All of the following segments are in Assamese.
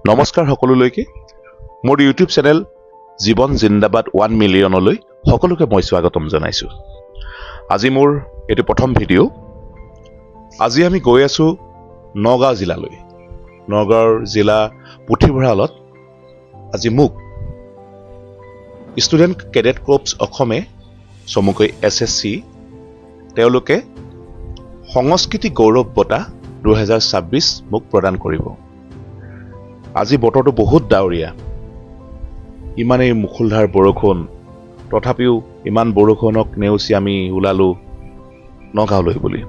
নমস্কাৰ সকলোলৈকে, মোৰ ইউটিউব চেনেল জীৱন জিন্দাবাদ 1 মিলিয়নলৈ সকলোকে মই স্বাগতম জনাইছোঁ। আজি মোৰ এইটো প্ৰথম ভিডিঅ'। আজি আমি গৈ আছোঁ নগাঁও জিলালৈ। নগাঁৱৰ জিলা পুথিভঁৰালত আজি মোক ষ্টুডেণ্ট কেডেট কৰ্পছ অসমে, চমুকৈ এছএছচি, তেওঁলোকে সংস্কৃতি গৌৰৱ বঁটা 2026 মোক প্ৰদান কৰিব। আজি বতৰটো বহুত ডাৱৰীয়া, ইমানেই মুষলধাৰ বৰষুণ। তথাপিও ইমান বৰষুণক নেওচি আমি ওলালোঁ নগাঁৱলৈ বুলি।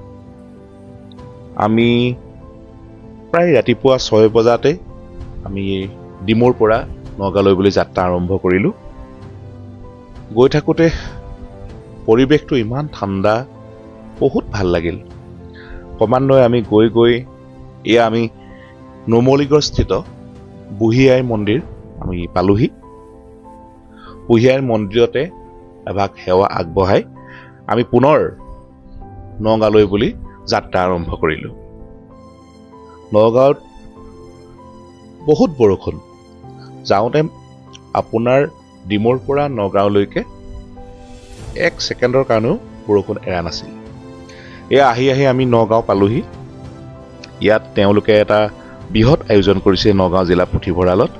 আমি প্ৰায় ৰাতিপুৱা 6 বজাতে আমি ডিমৌৰ পৰা নগাঁৱলৈ বুলি যাত্ৰা আৰম্ভ কৰিলোঁ। গৈ থাকোঁতে পৰিৱেশটো ইমান ঠাণ্ডা, বহুত ভাল লাগিল। ক্ৰমান্বয়ে আমি গৈ গৈ এয়া আমি নুমলীগড়স্থিত বুঢ়ী আইৰ মন্দিৰ আমি পালোহি। বুঢ়ী আইৰ মন্দিৰতে এভাগ সেৱা আগবঢ়াই আমি পুনৰ নগাঁৱলৈ বুলি যাত্ৰা আৰম্ভ কৰিলোঁ। নগাঁৱত বহুত বৰষুণ। যাওঁতে আপোনাৰ ডিমৌৰ পৰা নগাঁৱলৈকে এক ছেকেণ্ডৰ কাৰণেও বৰষুণ এৰা নাছিল। এয়া আহি আহি আমি নগাঁও পালোহি। ইয়াত তেওঁলোকে এটা বৃহৎ আয়োজন কৰিছে নগাঁও জিলা পুথিভঁৰালত।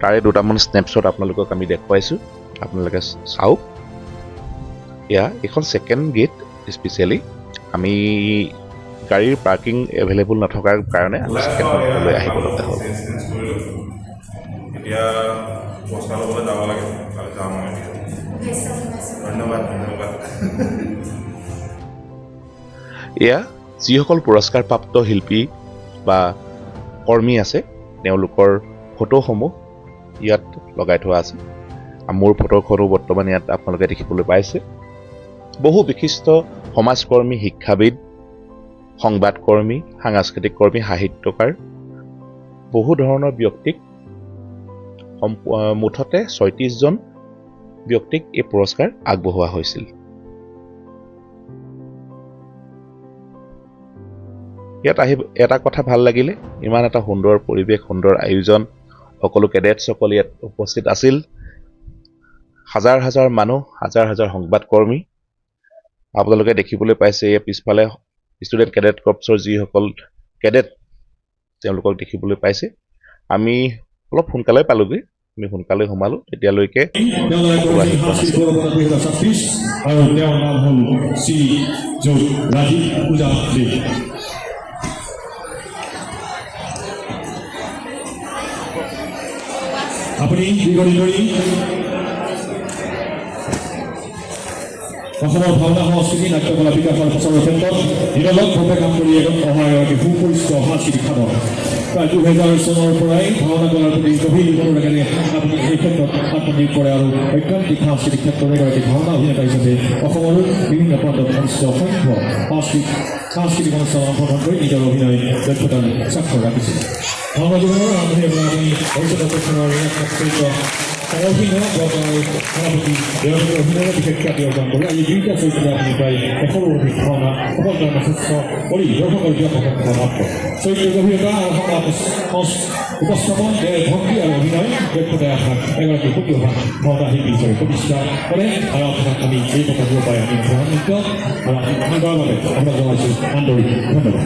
তাৰে দুটামান স্নেপশ্বট আপোনালোকক আমি দেখুৱাইছোঁ, আপোনালোকে চাওক। এয়া এইখন ছেকেণ্ড গেট। স্পেচিয়েলি আমি গাড়ীৰ পাৰ্কিং এভেইলেবল নথকাৰ কাৰণে আমি ছেকেণ্ডখনলৈ আহিব লগা হ'ল। চেঞ্জ চেঞ্জ কৰিলোঁ। এতিয়া বস্তা ল'বলৈ যাব লাগে, তালৈ যাম মই এতিয়া। ধন্যবাদ, ধন্যবাদ। এয়া যিসকল পুৰস্কাৰপ্ৰাপ্ত শিল্পী বা কৰ্মী আছে, তেওঁলোকৰ ফটোসমূহ ইয়াত লগাই থোৱা আছে। মোৰ ফটোখনো বৰ্তমান ইয়াত আপোনালোকে দেখিবলৈ পাইছে। বহু বিশিষ্ট সমাজকৰ্মী, শিক্ষাবিদ, সংবাদকৰ্মী, সাংস্কৃতিক কৰ্মী, সাহিত্যকাৰ, বহু ধৰণৰ ব্যক্তিক, মুঠতে 36জন ব্যক্তিক এই পুৰস্কাৰ আগবঢ়োৱা হৈছিল। ইয়াত আহি এটা কথা ভাল লাগিলে, ইমান এটা সুন্দৰ পৰিৱেশ, সুন্দৰ আয়োজন। সকলো কেডেটছসকল ইয়াত উপস্থিত আছিল। হাজাৰ হাজাৰ মানুহ, হাজাৰ হাজাৰ সংবাদকৰ্মী আপোনালোকে দেখিবলৈ পাইছে। এই পিছফালে ষ্টুডেণ্ট কেডেট কৰ্পছৰ যিসকল কেডেট, তেওঁলোকক দেখিবলৈ পাইছে। আমি অলপ সোনকালে পালোগৈ। আমি সোনকালে সোমালোঁ, তেতিয়ালৈকে তেওঁ জয় সকলো আহি কৰিছিল পোৱা সাংস্কৃতিক নাছিল। গৌৰৱ বঁটা 2026 আৰু তেওঁৰ নাম হ'ল শ্ৰীযুত ৰাজীৱ পূজা দেৱ। আপুনি দীৰ্ঘদিন ধৰি অসমৰ ভাওনা সংস্কৃতি, নাট্যকলা বিকাশৰ প্ৰচাৰৰ ক্ষেত্ৰত নিৰলসভাৱে কাম কৰি অহা এগৰাকী সুপৰিচিত সাংস্কৃতিক সাধক। প্ৰায় 2000 চনৰ পৰাই ভাওনা কলাৰ প্ৰতি গভীৰ অনুৰাগেৰে আপুনি এই ক্ষেত্ৰত আত্মনিয়োগ কৰে আৰু ঐকান্তিক সাংস্কৃতিক ক্ষেত্ৰৰ এগৰাকী ভাওনা অভিনেতা হিচাপে অসমৰ বিভিন্ন প্ৰান্তত অনুষ্ঠিত অসংখ্য সাংস্কৃতিক অনুষ্ঠানত অংশগ্ৰহণ কৰি নিজৰ অভিনয় দক্ষতাৰ স্বাক্ষৰ ৰাখিছিল। ভাওনা জীৱনৰ আৰম্ভণিৰ পৰা আপুনি ভৱিষ্যত প্ৰশ্নৰ ঋণাত্মক চৰিত্ৰ সমৰসিংহ ব্ৰত আৰু সেনাপতি দেৱদেৱৰ অভিনয়ৰ বিশেষ খ্যাতি অৰ্জন কৰে আৰু এই দুয়োটা চৰিত্ৰতে আপুনি প্ৰায় 100ৰো অধিক ভাওনা সফলতাৰ মঞ্চস্থ কৰি দৰ্শকৰ ব্যাপক প্ৰশংসা লাভ কৰে। চৰিত্ৰৰ গভীৰতা আৰু সংলাপ উপস্থাপন, দেহ ভংগী আৰু অভিনয় দক্ষতাই আপোনাক এগৰাকী সুকীয়া ভাওনা শিল্পী হিচাপে প্ৰতিষ্ঠা কৰে আৰু আপোনাক আমি এই কথাবোৰ পাই আমি গৌৰৱান্বিত আৰু আমি কৰাৰ বাবে আপোনাক জনাইছোঁ আন্তৰিক ধন্যবাদ।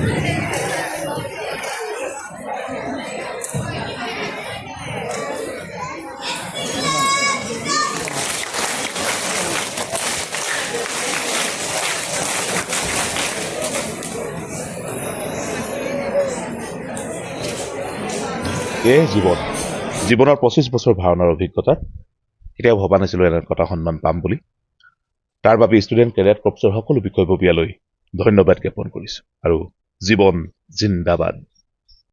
এয়ে জীৱন। জীৱনৰ 25 বছৰ ভাওনাৰ অভিজ্ঞতাত কেতিয়াও ভবা নাছিলোঁ এনেকুৱা এটা সন্মান পাম বুলি। তাৰ বাবে ষ্টুডেণ্ট কেডেট কৰ্পছৰ সকলো বিষয়ববীয়ালৈ ধন্যবাদ জ্ঞাপন কৰিছোঁ আৰু জীৱন জিন্দাবাদ।